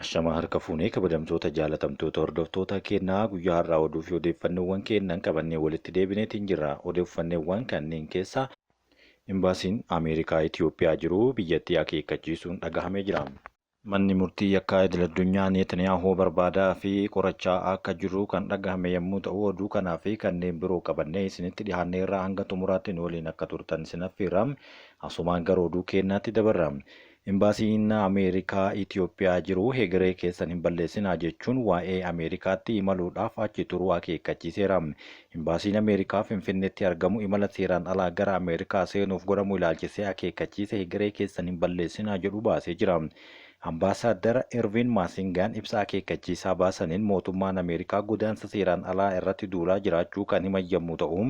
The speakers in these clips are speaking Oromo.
Ashamaa harka fuunee kabajamtoota jaalatamtoota hordoftoota keenyaa guyyaa har'aa oduu fi odeeffannoowwan keenyan qabannee walitti deebineetiin jirra. Odeeffannoowwan kanneen keessaa Imbaasiin Ameerikaa Itoophiyaa jiru biyyattii akeekkachiisuun dhagahamee jira. Manni murtii yakkaa idil-addunyaa Neetaniyaahuu barbaadaa fi qorachaa akka jiru kan dhagahame yommuu ta'u, oduu kanaa fi kanneen biroo qabannee isinitti dhihaanneerraa hanga xumuraatti nu waliin akka turtan isin affeerra. Asumaan gara oduu keenyaatti dabarra. Imbaasiin Ameerikaa Itoophiyaa jiru hegeree keessan hin balleessinaa jechuun waa'ee Ameerikaatti imaluudhaaf achi turuu akeekkachiiseera. Imbaasiin Ameerikaa Finfinneetti argamu imala seeraan alaa gara Ameerikaa seenuuf godhamu ilaalchisee akeekkachiisa hegeree keessan hin balleessinaa jedhu baasee jira. Ambaasaaddar Erviin Maasingaan ibsa akeekkachiisaa baasaniin mootummaan Ameerikaa godaansa seeraan alaa irratti duulaa jiraachuu kan himan yommuu ta'u,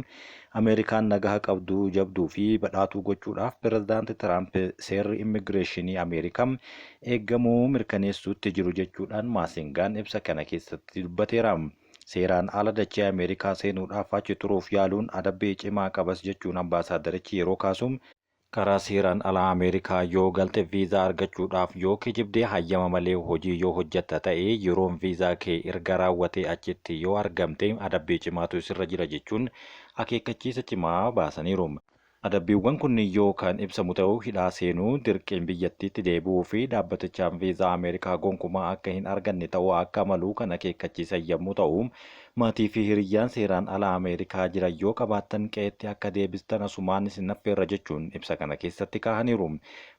Ameerikaan nagaha qabduu jabduu fi badhaatuu gochuudhaaf Pirezidaanti Tiraamp seerri immigireeshinii Ameerikaa eegamuu mirkaneessuutti jiru jechuudhaan Maasingaan ibsa kana keessatti dubbateera. Seeraan ala dachee Ameerikaa seenuudhaaf achi turuuf yaaluun adabbii cimaa qabas jechuun ambaasaaddarichi yeroo kaasu, karaa seeraan alaa Ameerikaa yoo galte viizaa argachuudhaaf yoo kijibdee hayyama malee hojii yoo hojjetta ta'e yeroon viizaa kee erga raawwatee achitti yoo argamte adabbii cimaatu sirra jira jechuun akeekkachiisa cimaa baasaniiru. Adabbiiwwan kunniin yoo kan ibsamu ta'u hidhaa seenuu, dirqiin biyyattiitti deebi'uu fi dhaabbatichaan viizaa Ameerikaa gonkumaa akka hin arganne ta'uu akka malu kan akeekkachiisan yommuu ta'u, maatii fi hiriyyaan seeraan ala Ameerikaa jiran yoo qabaattan qe'eetti akka deebistan asumaan isin affeerra jechuun ibsa kana keessatti kaahaniiru.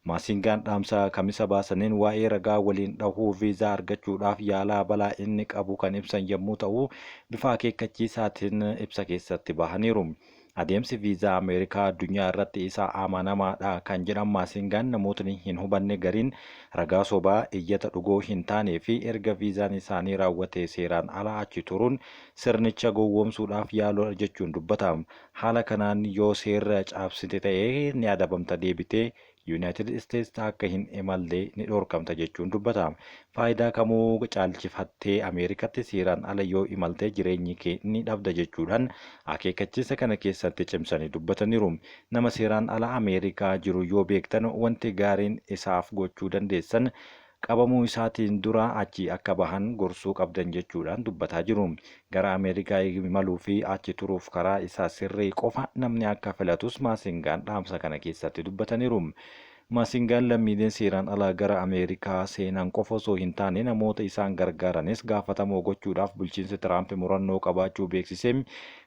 Maasingaan dhaamsa Kamisa baasaniin waa'ee ragaa waliin dhahuu viizaa argachuudhaaf yaalaa balaa inni qabu kan ibsan yommuu ta'u, bifa akeekkachiisaatiin ibsa keessatti bahaniiru. Adeemsi viizaa Ameerikaa addunyaa irratti isa amanamaadha kan jedhan Maasingaan namootni hin hubanne gariin ragaa sobaa, iyyata dhugoo hin taanee fi erga viizaan isaanii raawwatee seeraan ala achi turuun sirnicha gowwoomsuudhaaf yaaluudha jechuun dubbata. Haala kanaan yoo seera cabsite ta'e ni adabamta deebitee Yuunaayitid Isteets akka hin imalle ni dhorkamta jechuun dubbata. Faayidaa kamuu caalchifattee Ameerikatti seeraan ala yoo imalte jireenyi kee ni dhabda jechuudhaan akeekkachiisa kana keessatti cimsanii dubbataniiru. Nama seeraan ala Ameerikaa jiru yoo beektan wanti gaariin isaaf gochuu dandeessan qabamuu isaatiin dura achi akka bahan gorsuu qabdan jechuudhaan dubbataa jiru. Gara Ameerikaa imaluu fi achi turuuf karaa isaa sirrii qofa namni akka filatus Maasingaan dhaamsa kana keessatti dubbataniiru. Maasingaan lammiileen seeraan alaa gara Ameerikaa seenan qofa osoo hin taane namoota isaan gargaaranis gaafatamoo gochuudhaaf bulchiinsi Tiraamp murannoo qabaachuu beeksisee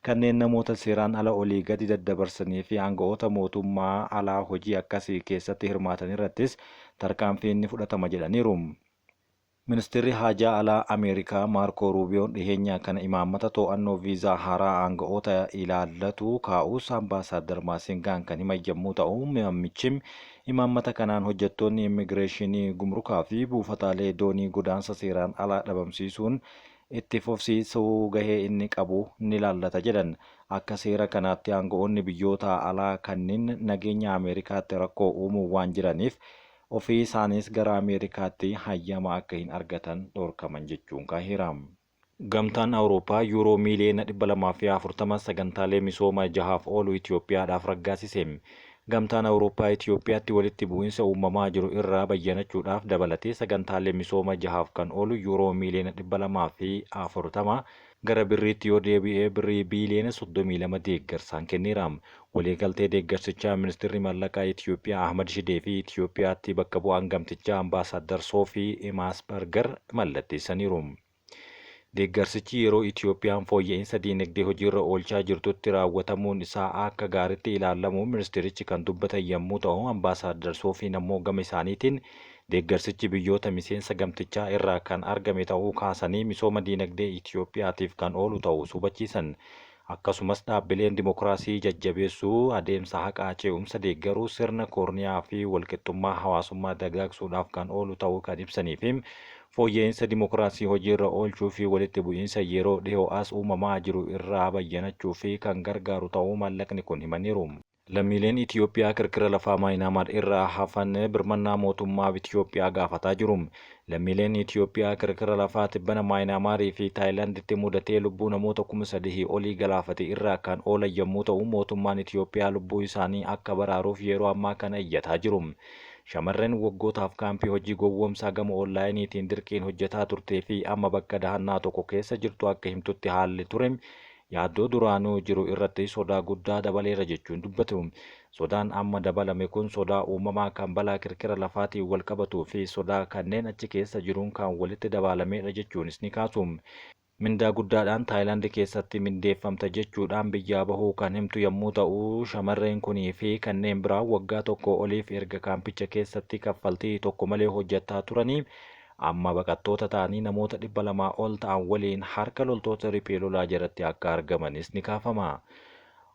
kanneen namoota seeraan ala olii gadi daddabarsanii fi aanga'oota mootummaa alaa hojii akkasii keessatti hirmaatan irrattis tarkaanfiin ni fudhatama jedhaniiru. Ministeerri Haajaa Alaa Ameerikaa Maarkoo Ruubiyoon dhiheenya kana imaammata to'annoo viizaa haaraa aanga'oota ilaallatu kaa'uus Ambaasaaddar Maasingaan kan himan yommuu ta'u, imammichi imaammata kanaan hojjettoonni immigireeshinii gumrukaa fi buufataalee doonii godaansa seeraan alaa dhabamsiisuun itti fufsiisuu gahee inni qabu ni laallata jedhan. Akka seera kanaatti aanga'oonni biyyoota alaa kanneen nageenya Ameerikaatti rakkoo uumuu waan jiraniif ofii isaaniis gara Ameerikaatti hayyama akka hin argatan dhorkaman jechuun kaaheera. Gamtaan Awurooppaa Yuuroo miiliyoona 240 sagantaalee misooma jahaaf oolu Itoophiyaadhaaf raggaasise. Gamtaan Awurooppaa Itoophiyaatti walitti bu'insa uumamaa jiru irraa bayyanachuudhaaf dabalatee sagantaalee misooma jahaaf kan oolu Yuuroo miiliyoona 240 gara birriitti yoo deebi'e birrii biiliyoona 32 deeggarsaan kenneera. Waliigaltee deeggarsichaa Ministirri Mallaqaa Itoophiyaa Ahmad Shidee fi Itoophiyaatti bakka bu'aan gamtichaa Ambaasaaddar Soofii Imaasbargar mallatteessaniiru. Deeggarsichi yeroo Itoophiyaan fooyya'insa diinagdee hojiirra oolchaa jirtutti raawwatamuun isaa akka gaariitti ilaalamu ministirichi kan dubbatan yommuu ta'u, Ambaasaaddar Soofiin ammoo gama isaaniitiin deeggarsichi biyyoota miseensa gamtichaa irraa kan argame ta'uu kaasanii misooma diinagdee Itoophiyaatiif kan oolu ta'uu hubachiisan. Akkasumas dhaabbileen dimokiraasii jajjabeessuu, adeemsa haqaa ce'umsa deeggaruu, sirna koorniyaa fi walqixxummaa hawaasummaa dagaagsuudhaaf kan oolu ta'uu kan ibsanii fi fooyya'insa dimokiraasii hojiirra oolchuu fi walitti bu'iinsa yeroo dhihoo as uumamaa jiru irraa bayyanachuu fi kan gargaaru ta'uu maallaqni kun himaniiru. Lammiileen Itiyoophiyaa kirkira lafaa Maayinaamaar irraa hafan birmannaa mootummaa Itiyoophiyaa gaafataa jiru. Lammiileen Itiyoophiyaa kirkira lafaa tibbana Maayinaamaarii fi Taayilaanditti mudatee lubbuu namoota 3,000 olii galaafate irraa kan oolan yommuu ta'u, mootummaan Itiyoophiyaa lubbuu isaanii akka baraaruuf yeroo ammaa kana iyyataa jiru. Shamarreen waggootaaf kaampii hojii gowwoomsaa gama onlaayiniitiin dirqiin hojjetaa turtee fi amma bakka dahannaa tokko keessa jirtu akka himtutti haalli ture yaaddoo duraanuu jiru irratti sodaa guddaa dabaleera jechuun dubbatu. Sodaan amma dabalame kun sodaa uumamaa kan balaa kirkira lafaatiin wal qabatuu fi sodaa kanneen achi keessa jiruun kan walitti dabalameedha jechuunis ni kaasu. Mindaa guddaadhaan Taayilaand keessatti mindeeffamta jechuudhaan biyyaa bahuu kan himtu yommuu ta'u, shamarreen kunii fi kanneen biraa waggaa tokko oliif erga kaampicha keessatti kaffaltii tokko malee hojjetaa turanii amma baqattoota ta'anii namoota 200 ol ta'an waliin harka loltoota riphee lolaa jalatti akka argamanis ni kaafama.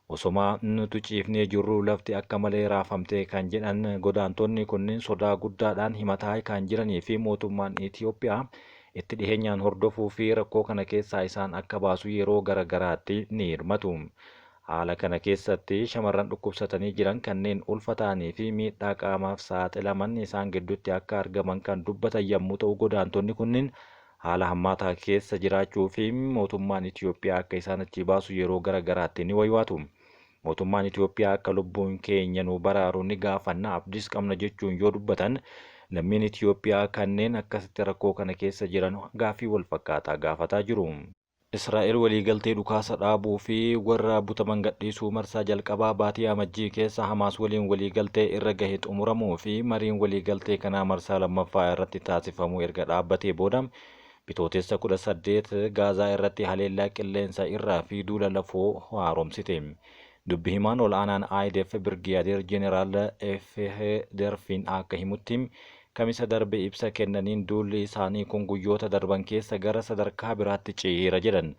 Osoma nuti ciifnee jirruu lafti akka malee raafamte kan jedhan godaantonni kunniin sodaa guddaadhaan himataa kan jiranii fi mootummaan Itiyoophiyaa itti dhiheenyaan hordofuu fi rakkoo kana keessaa isaan akka baasu yeroo gara garaatti ni hirmatu. Haala kana keessatti shamarran dhukkubsatanii jiran kanneen ulfa ta'anii fi miidhaa qaamaaf saaxilaman isaan gidduutti akka argaman kan dubbatan yommuu ta'u godaantonni kunniin haala hammaataa keessa jiraachuu fi mootummaan Itiyoophiyaa akka isaan achii baasu yeroo gara garaatti ni waywaatu. Mootummaan Itiyoophiyaa akka lubbuun keenya nu baraaru ni gaafanna, abdiis qabna jechuun yoo dubbatan lammiin Itiyoophiyaa kanneen akkasitti rakkoo kana keessa jiran gaaffii wal fakkaataa gaafataa jiru. Israa'el waliigaltee dhukaasa dhaabuu fi warra butaman gadhiisuu marsaa jalqabaa baatii Amajjii keessa Hamaas waliin waliigaltee irra gahe xumuramuu fi mariin waliigaltee kanaa marsaa lammaffaa irratti taasifamuu erga dhaabbatee booda Bitootessa 18 Gaazaa irratti haleellaa qilleensa irraa fi duula lafoo haaromsite. Dubbi himaan ol aanaan IDF Birgiyaadeer Jeneraal Efeeh Derfiin akka himutti Kamisa darbe ibsa kennaniin duulli isaanii kun guyyoota darban keessa gara sadarkaa biraatti ce'eera jedhan.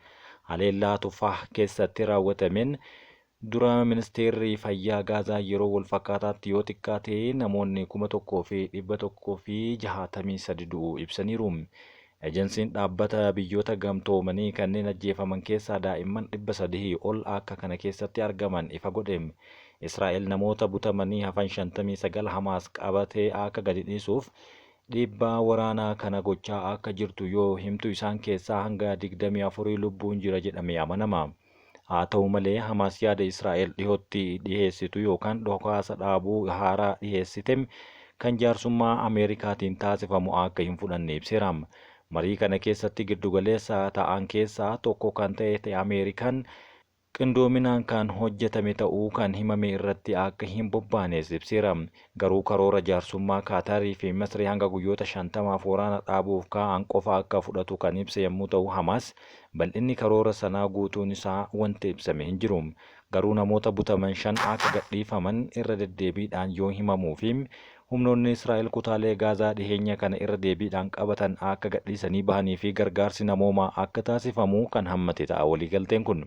Haleellaa Tufaah keessatti raawwatameen dura ministeerri fayyaa Gaazaa yeroo walfakkaataatti yoo xiqqaate namoonni 1,163 du'uu ibsaniiru. Ejensiin Dhaabbata Biyyoota Gamtoomanii kanneen ajjeefaman keessaa daa'imman 300 ol akka kana keessatti argaman ifa godhe. Israa'el namoota butamanii hafan 59 Hamaas qabate akka gadi dhiisuuf dhiibbaa waraanaa kana gochaa akka jirtu yoo himtu isaan keessaa hanga 24 lubbuun jira jedhamee amanama. Haa ta'u malee Hamaas yaada Israa'el dhihootti dhiheessitu yookaan dhukaasa dhaabuu haaraa dhiheessite kan jaarsummaa Ameerikaatiin taasifamu akka hin fudhanne ibseera. Marii kana keessatti giddugaleessa ta'an keessaa tokko kan ta'e Ameerikaan qindoominaan kan hojjetame ta'uu kan himame irratti akka hin bobbaanes ibseera. Garuu karoora jaarsummaa Kaataarii fi Masrii hanga guyyoota 50f waraana dhaabuuf kaa'an qofa akka fudhatu kan ibse yommuu ta'u Hamaas Bal'inni karoora sanaa guutuun isaa wanti ibsame hin jiru. Garuu namoota butaman 5 akka gadhiifaman irra deddeebiidhaan yoo himamuu fi humnoonni Israa'el kutaalee Gaazaa dhiheenya kana irra deebiidhaan qabatan akka gadhiisanii bahanii fi gargaarsi namoomaa akka taasifamu kan hammate ta'a waliigalteen kun.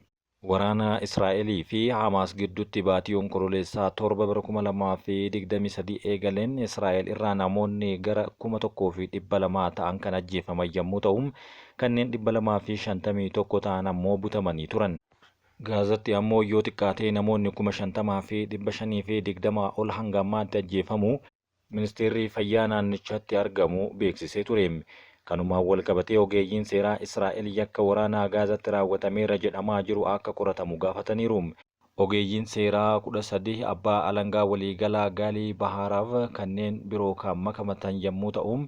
Waraana Israa'elii fi Hamaas gidduutti baatii Onkololeessaa 7 bara 2023 eegaleen Israa'el irraa namoonni gara 1,200 ta'an kan ajjeefaman yommuu ta'u, kanneen 251 ta'an ammoo butamanii turan. Gaazatti ammoo yoo xiqqaate namoonni 50,520 ol hanga ammaatti ajjeefamuu Ministeerri Fayyaa naannichatti argamu beeksisee ture. Kanumaan walqabatee ogeeyyiin seeraa Israa'el yakka waraanaa Gaazatti raawwatameera jedhamaa jiru akka qoratamu gaafataniiru. Ogeeyyiin seeraa 13 abbaa alangaa waliigalaa Gaalii Bahaarav kanneen biroo kan makamatan yammuu ta'u,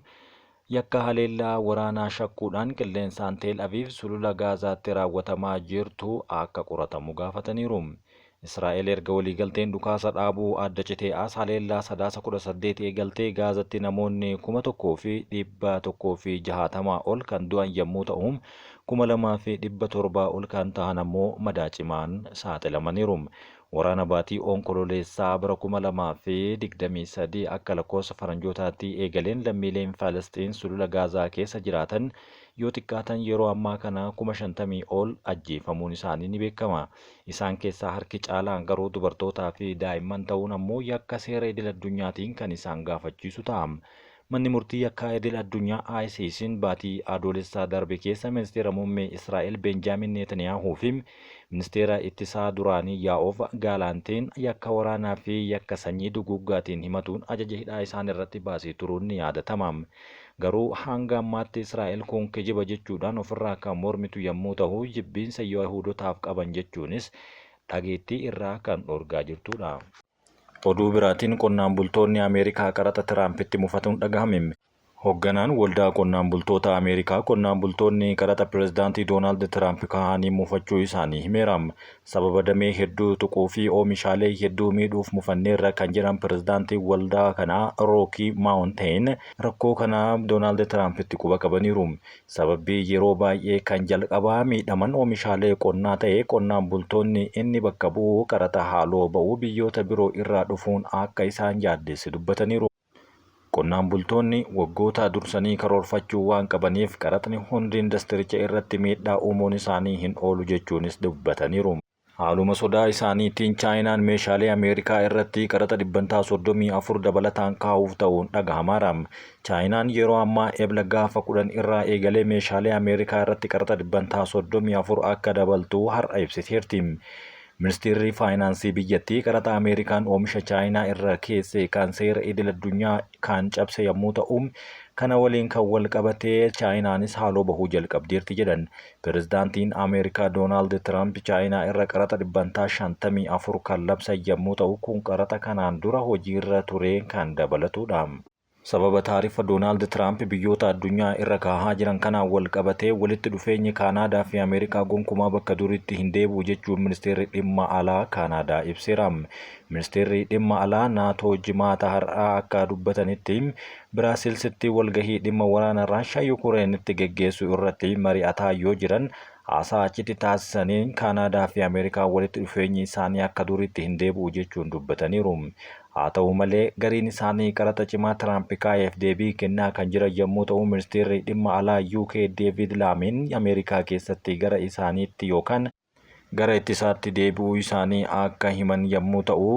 yakka haleellaa waraanaa shakkuudhaan qilleensaan Teel Aviiv sulula Gaazaatti raawwatamaa jirtu akka qoratamu gaafataniiru. Israa'el erga waliigalteen dhukaasa dhaabuu adda citee as haleellaa Sadaasa 18 eegaltee Gaazatti namoonni 1,160 ol kan du'an yammuu ta'u, 2,700 ol kan tahan ammoo madaa cimaan saaxilamaniiru. Waraana baatii Onkololeessaa bara 2023 akka lakkoofsa Faranjootaatti eegaleen lammiileen Faalasxiin sulula Gaazaa keessa jiraatan yoo xiqqaatan yeroo ammaa kana 50,000 ol ajjeefamuun isaanii ni beekama. Isaan keessaa harki caalaan garuu dubartootaa fi daa'imman ta'uun ammoo yakka seera idil-addunyaatiin kan isaan gaafachiisu ta'a. Manni Murtii Yakkaa Idil Addunyaa ICCn baatii Adoolessaa darbe keessa Ministeera Muummee Israa'el Beenjaamin Neetaniyaahuu fi Ministeera Ittisaa duraanii Yaa'oov Gaalaantiin yakka waraanaa fi yakka sanyii duguuggaatiin himatuun ajaja hidhaa isaan irratti baasee turuun ni yaadatama. Garuu hanga ammaatti Israa'el kun kijiba jechuudhaan ofirraa kan mormitu yammuu tahu jibbiinsa Yahuudotaaf qaban jechuunis dhageettii irraa kan dhorgaa jirtuudha. Oduu biraatiin qonnaan bultoonni Ameerikaa qaraxa Tiraampitti mufatuun dhagahame. Hogganaan waldaa qonnaan bultoota Ameerikaa qonnaan bultoonni qaraxa pirezidaantii Doonaald Tiraamp kaa'anii mufachuu isaanii himeera. Sababa damee hedduu tuquu fi oomishaalee hedduu miidhuuf mufanneerra kan jedhan pirezidaantii waldaa kanaa Rookii Maawunteen rakkoo kana Doonaald Tiraampitti quba qabaniiru. Sababbii yeroo baay'ee kan jalqabaa miidhaman oomishaalee qonnaa ta'e qonnaan bultoonni inni bakka bu'u qaraxa haaloo ba'uu biyyoota biroo irraa dhufuun akka isaan yaaddesse dubbataniiru. Qonnaan bultoonni waggoota dursanii karoorfachuu waan qabaniif qaraxni hundi indastiricha irratti miidhaa uumuun isaanii hin oolu jechuunis dubbataniiru. Haaluma sodaa isaaniitiin Chaayinaan meeshaalee Ameerikaa irratti qaraxa dhibbantaa 34 dabalataan kaa'uuf ta'uun dhagahamaara. Chaayinaan yeroo ammaa Ebla gaafa 10 irraa eegalee meeshaalee Ameerikaa irratti qaraxa dhibbantaa 34 akka dabaltu har'a ibsiteerti. Ministeerri Faayinaansii biyyattii qaraxa Ameerikaan oomisha Chaayinaa irra keesse kan seera idil addunyaa kan cabse yommuu ta'u, kana waliin kan wal qabatee Chaayinaanis haaloo bahuu jalqabdeerti jedhan. Pirezidaantiin Ameerikaa Doonaald Tiraamp Chaayinaa irra qaraxa dhibbantaa 54 kan labsan yommuu ta'u, kun qaraxa kanaan dura hojiirra ture kan dabalatudha. Sababa taarifa Doonaald Tiraamp biyyoota addunyaa irra kaahaa jiran kanaan wal qabatee walitti dhufeenyi Kaanaadaa fi Ameerikaa gonkumaa bakka duriitti hin deebi'u jechuun ministeerri dhimma alaa Kaanaadaa ibseera. Ministeerri dhimma alaa Naatoo Jimaata har'aa akka dubbatanitti Biraasilsitti walgahii dhimma waraana Raashaa Yukureenitti geggeessu irratti mari'ataa yoo jiran haasaa achitti taasisaniin Kaanaadaa fi Ameerikaan walitti dhufeenyi isaanii akka duriitti hin deebi'u jechuun dubbataniiru. Haa ta'u malee gariin isaanii qaraxa cimaa Tiraamp kaa'eef deebii kennaa kan jiran yommuu ta'u ministeerri dhimma alaa UK Deevid Laamiin Ameerikaa keessatti gara isaaniitti yookaan gara ittisaatti deebi'uu isaanii akka himan yommuu ta'u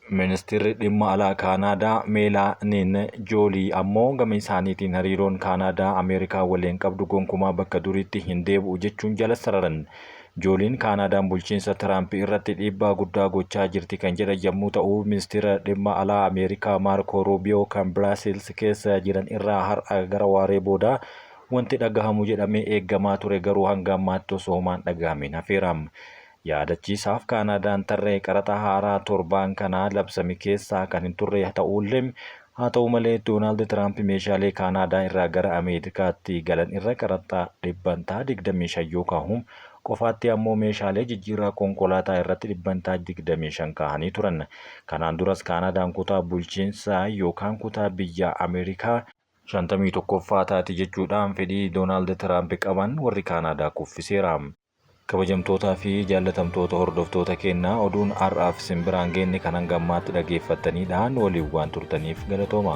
ministeerri dhimma alaa Kaanaadaa Meelaaniin Joolii ammoo gama isaaniitiin hariiroon Kaanaadaa Ameerikaa waliin qabdu gonkumaa bakka duriitti hin deebi'u jechuun jala sararan. Jooliin Kaanaadaan bulchiinsa Tiraamp irratti dhiibbaa guddaa gochaa jirti kan jedhan yommuu ta'u, ministeera dhimma alaa Ameerikaa Maarkoo Ruubiyoo kan Biraasils keessa jiran irraa har'a gara waaree booda wanti dhagahamu jedhamee eeggamaa ture garuu hanga ammaatti osoo homaan dhagahamin hafeera. Yaadachiisaaf Kaanaadaan tarree qaraxa haaraa torbaan kanaa labsame keessaa kan hin turre ta'ullee haa ta'u malee Doonaald Tiraamp meeshaalee Kaanaadaa irraa gara Ameerikaatti galan irra qaraxa dhibbantaa 25 yoo kaahu qofaatti ammoo meeshaalee jijjiirraa konkolaataa irratti dhibbantaa 25 kaahanii turan. Kanaan duras Kaanaadaan kutaa bulchiinsaa yookaan kutaa biyya Ameerikaa 51ffaa taati jechuudhaan fedhii Doonaald Tiraamp qaban warri Kaanaadaa kuffiseera. Kabajamtootaa fi jaallatamtoota hordoftoota keenyaa oduun har'aaf isin biraan geenne kan hanga ammaatti dhageeffattanidha. Nu waliin waan turtaniif galatooma.